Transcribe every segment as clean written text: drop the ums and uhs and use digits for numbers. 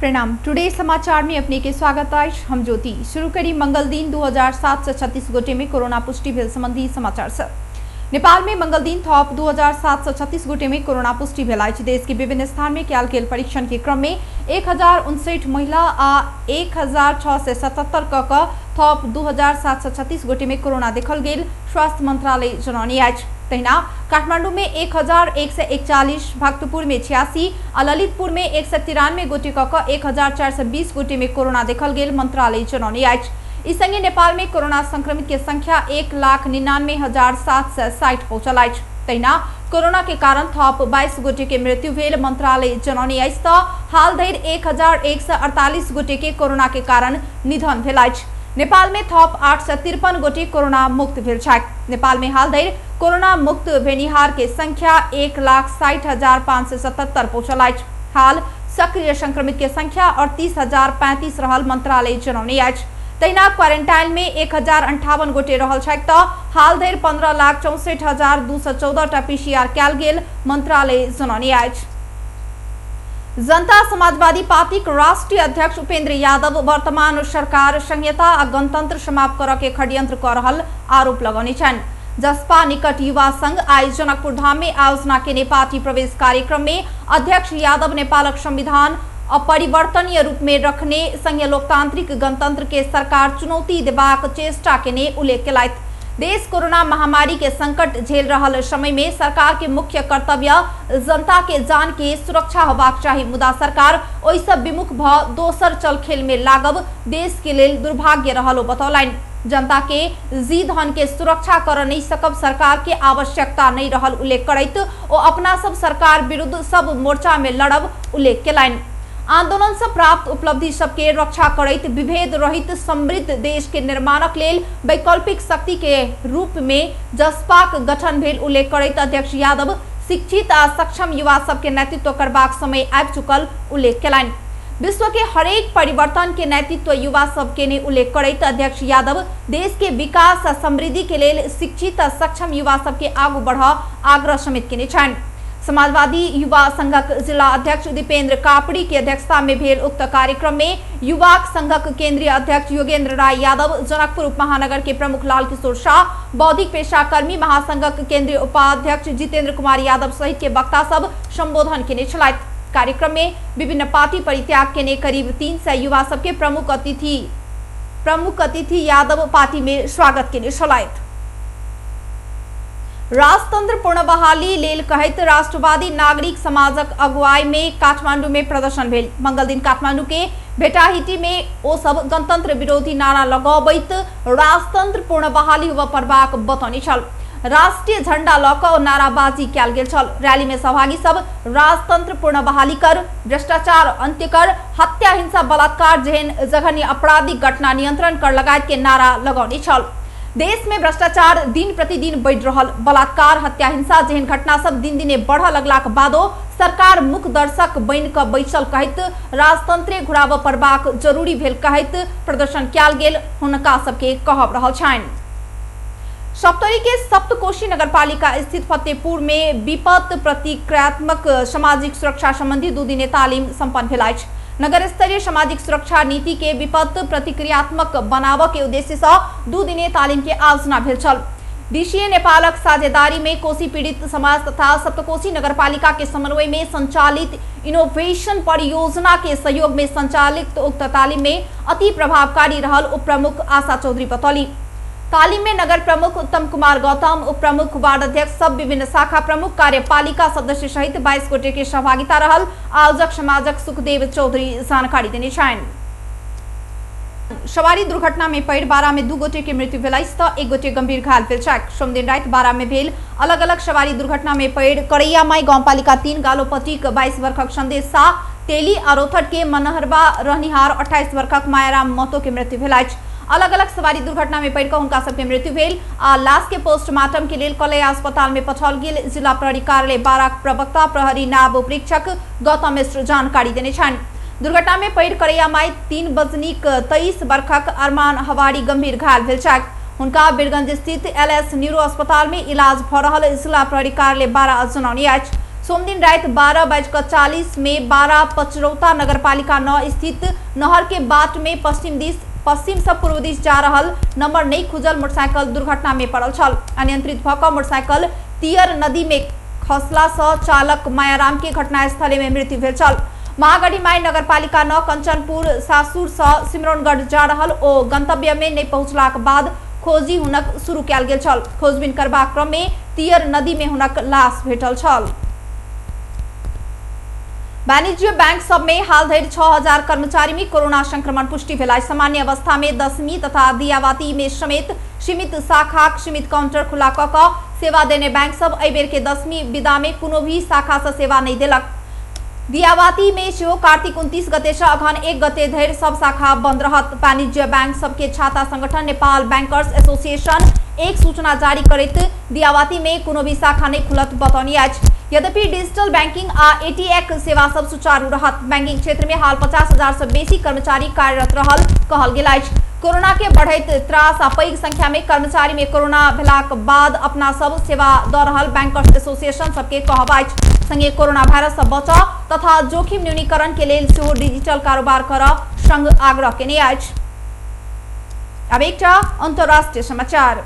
प्रणाम। टुडे समाचार में अपने के स्वागत अछि। हम ज्योति। शुरू करी मंगल दिन 2736 गोटे में कोरोना पुष्टि भेल संबंधी समाचार से। नेपाल में मंगल दिन थप 2736 गोटे में कोरोना पुष्टि भेल अछि। देश के विभिन्न स्थान में कयल गेल परीक्षण के क्रम में 1059 महिला आ 1677 क क थप 2736 गोटे में कोरोना देखल गेल स्वास्थ्य मंत्रालय जनौने अछि। तहिना काठमांडू में 1141, भक्तपुर में 86 आ ललितपुर में 193 गोटे क क 1420 गोटे में कोरोना देखल गेल मंत्रालय जनौने अछि। ई संगे नेपाल में कोरोना संक्रमित के संख्या 1,99,760 पहुंचल अछि। तहिना कोरोना के कारण थप 22 गोटे के मृत्यु भेल मंत्रालय जनौने अछि त हाल धरि 1148 गोटे के कोरोना के कारण निधन भेल अछि। नेपाल में थप 853 गोटे कोरोना मुक्त भेल छथि। नेपाल में हाल धरि कोरोना मुक्त भेनिहार के संख्या 1,60,577 पहुंचल अछि। हाल सक्रिय संक्रमित के संख्या 38,035 रहल मंत्रालय जनौने अछि। तहिना क्वारेंटाइन में 1058 गोटे रहल छथि त हाल धरि 15,64,214 टा पीसीआर कयल गेल मंत्रालय जनौने अछि। जनता समाजवादी पार्टीक राष्ट्रीय अध्यक्ष उपेंद्र यादव वर्तमान सरकार संहिता आ गणतंत्र समाप्त करऽ के षड्यंत्र कऽ रहल आरोप लगौने छनि। जसपा निकट युवा संघ आइ जनकपुर धाम में आयोजना केने पार्टी प्रवेश कार्यक्रम में अध्यक्ष यादव नेपालक संविधान अपरिवर्तनीय रूप में रखने संघीय लोकतांत्रिक गणतंत्र के सरकार चुनौती देबाक चेष्टा केने उल्लेख केलथि। देश कोरोना महामारी के संकट झेल रहल समय में सरकार के मुख्य कर्तव्य जनता के जान के सुरक्षा होबाक चाही, मुदा सरकार ओहिसँ विमुख भ दोसर चलखेल में लागब देश के लेल दुर्भाग्य रहल ओ बतौलनि। जनता के जी धन के सुरक्षा कर नहि सकब सरकार के आवश्यकता नहि रहल उल्लेख करैत ओ अपना सब सरकार विरुद्ध सब मोर्चा में लड़ब उल्लेख केलनि। आंदोलन से प्राप्त उपलब्धि सबके रक्षा करैत विभेद रहित समृद्ध देश के निर्माणक लेल वैकल्पिक शक्ति के रूप में जसपाक गठन भेल उल्लेख करैत अध्यक्ष यादव शिक्षित आ सक्षम युवा सबके नेतृत्व करबाक समय आबि चुकल उल्लेख केलनि। विश्व के हरेक परिवर्तन के नेतृत्व युवा सब केने उल्लेख करैत अध्यक्ष यादव देश के विकास आ समृद्धि के लेल शिक्षित आ सक्षम युवा सबके आगू बढ़ आग्रह समेत केने छनि। समाजवादी युवा संघक जिला अध्यक्ष दीपेंद्र कापड़ी के अध्यक्षता में भेल उक्त कार्यक्रम में युवाक संघक केंद्रीय अध्यक्ष योगेंद्र राय यादव, जनकपुर उप महानगर के प्रमुख लाल किशोर शाह, बौद्धिक पेशाकर्मी महासंघक केंद्रीय उपाध्यक्ष जितेंद्र कुमार यादव सहित के वक्ता सब संबोधन केने छलथि। कार्यक्रम में विभिन्न पार्टी परित्याग केने करीब 300 युवा सबके प्रमुख अतिथि यादव पार्टी में स्वागत केने छलथि। राजतंत्र पुनर्बहाली लेल कहैत राष्ट्रवादी नागरिक समाजक अगुवाई में काठमांडू में प्रदर्शन भेल। मंगल दिन काठमांडू के भेटाहिटी में ओ सब गणतंत्र विरोधी नारा लगबैत राजतंत्र पुनर्बहाली होबय पड़बाक बतौने छल। राष्ट्रीय झंडा लऽ कऽ नाराबाजी कयल गेल छल। रैली में सहभागी सब राजतंत्र पुनर्बहाली कर, भ्रष्टाचार अंत्य कर, हत्या हिंसा बलात्कार जेहन जघन्य आपराधिक घटना नियंत्रण कर लगायत के नारा लगौने छल। देश में भ्रष्टाचार दिन प्रतिदिन बढ़ि रहल, बलात्कार हत्या हिंसा जेहन घटना सब दिन दिने बढ़ लगलाक बादो सरकार मुख दर्शक बनि कऽ बैसल कहैत राजतंत्रे घुराबऽ पड़बाक जरूरी भेल कहैत प्रदर्शन कयल गेल हुनका सबके कहब रहल छनि। सप्तरी के सप्तकोशी नगरपालिका स्थित फतेहपुर में विपद प्रतिक्रियात्मक सामाजिक सुरक्षा संबंधी 2 दिने तालीम संपन्न भेल अछि। नगर स्तरीय सामाजिक सुरक्षा नीति के विपद प्रतिक्रियात्मक बनाबऽ के उद्देश्य से 2 दिने तालीम के आयोजना भेल छल। डीसीए नेपालक साझेदारी में कोसी पीड़ित समाज तथा सप्तकोशी नगरपालिका के समन्वय में संचालित इनोवेशन परियोजना के सहयोग में संचालित उक्त तालीम में अति प्रभावकारी रहल उप प्रमुख आशा चौधरी बतौली। तालीम में नगर प्रमुख उत्तम कुमार गौतम, उप प्रमुख वार्ड अध्यक्ष सब विभिन्न शाखा प्रमुख कार्यपालिका सदस्य सहित 22 गोटे के सहभागिता रहल आयोजक समाजक सुखदेव चौधरी जानकारी देने छनि। सवारी दुर्घटना में पड़ि 12 में 2 गोटे के मृत्यु भेल अछि तऽ 1 गोटे गंभीर घायल भेल छथि। सोमदिन राति 12 में भेल अलग अलग सवारी दुर्घटना में पड़ि करैयामाई गांवपालिका 3 गालोपट्टीक 22 वर्षक संदेश शाह तेली आ रोथट के मनहरबा रहनिहार 28 वर्षक मायाराम महतो के मृत्यु भेल अछि। अलग अलग सवारी दुर्घटना में पड़ि कऽ हुनका सबके मृत्यु भेल आ लाश के पोस्टमार्टम के लेल कलैया अस्पताल में पठाओल गेल जिला प्रहरी कार्यालय बाराक प्रवक्ता प्रहरी नायब उपरीक्षक गौतम मिश्र जानकारी देने छनि। दुर्घटना में पड़ि करैयामाई 3 बजनीक 23 वर्षक अरमान हवारी गंभीर घायल भेल छथि। हुनका बीरगंज स्थित एलएस न्यूरो अस्पताल में इलाज भऽ रहल जिला प्रहरी कार्यालय 12 जनौने अछि। सोमदिन राति 12:40 में 12 पचरौता नगरपालिका 9 स्थित नहर के बाट में पश्चिम से पूर्व दिस जा रहल नंबर नहीं खुजल मोटरसाइकिल दुर्घटना में पड़ल छल। अनियंत्रित भऽ कऽ मोटरसाइकिल तियर नदी में खसला से चालक मायाराम के घटनास्थले में मृत्यु भेल छल। महागढ़ी माई नगरपालिका 9 कंचनपुर सासुर से सिमरौनगढ़ जा रहल ओ गंतव्य में नहीं पहुंचलाक बाद खोजी हुनक शुरू कयल गेल छल। खोजबीन करबाक क्रम में तियर नदी में हुनक लाश भेटल छल। वाणिज्य बैंक सब में हाल धरि 6000 कर्मचारी में कोरोना संक्रमण पुष्टि भेल। सामान्य अवस्था में दसवीं तथा दियावाती में समेत सीमित शाखाक सीमित काउंटर खुला कऽ कऽ सेवा देने बैंक सब एहि बेर के 10वीं विदा में कोनो भी शाखा से सेवा नहीं देलक। दियावाती में सेहो कार्तिक 29 गते से अघन 1 गते धरि सब शाखा बंद रहत। वाणिज्य बैंक सबके छाता संगठन नेपाल बैंकर्स एसोसिएशन एक सूचना जारी करैत दियावाती में कोनो भी शाखा नहीं खुलत बतौनी अछि। यद्यपि डिजिटल बैंकिंग आ एटीएक सेवा सब सुचारू रहत। बैंकिंग क्षेत्र में हाल 50,000 से बेसी कर्मचारी कार्यरत रहल कहल गेल अछि। कोरोना के बढ़ैत त्रास आ पैघ संख्या में कर्मचारी में कोरोना भेलाक बाद अपना सब सेवा दऽ रहल बैंकर्स एसोसिएशन सबके कहब अछि। संगे कोरोना वायरस से बचऽ तथा जोखिम न्यूनीकरण के लेल सेहो डिजिटल कारोबार करऽ संघ आग्रह केने अछि। अब एकटा अंतर्राष्ट्रीय समाचार।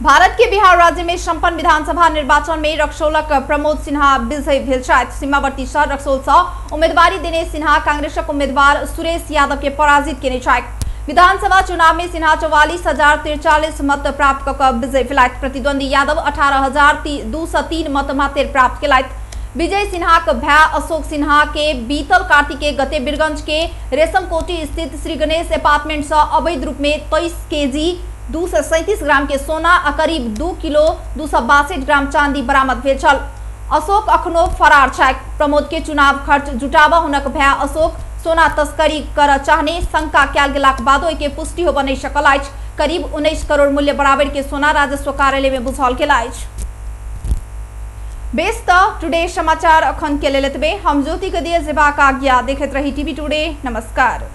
भारत के बिहार राज्य में संपन्न विधानसभा निर्वाचन में रक्सौलक प्रमोद सिन्हा विजयी भेल छथि। सीमावर्ती शहर रक्सौल से उम्मीदवारी देने सिन्हा कांग्रेसक उम्मीदवार सुरेश यादव के पराजित केने छथि। विधानसभा चुनाव में सिन्हा 44,043 मत प्राप्त कऽ कऽ विजयी भेलथि। प्रतिद्वंदी यादव 18,203 मत मात्र प्राप्त केलथि। विजय सिन्हाक भाय अशोक सिन्हा के बीतल कार्तिक गते बीरगंज के रेशमकोटी स्थित श्री गणेश अपार्टमेंट से अवैध रूप में 23 केजी 237 ग्राम के सोना आ करीब 2 किलो 262 ग्राम चांदी बरामद भेल छल। अशोक अखनो फरार छथि। प्रमोद के चुनाव खर्च जुटाबऽ हुनक भाय अशोक सोना तस्करी करऽ चाहने शंका कयल गेलाक बादो एहिके पुष्टि होबऽ नहि सकल अछि। करीब 19 करोड़ मूल्य बराबर के सोना राजस्व कार्यालय में बुझाओल गेल अछि। बेस त टुडे समाचार अखन के लेल एतबे। हम ज्योति के दिए जेबाक आज्ञा। देखैत रही टीवी टुडे। नमस्कार।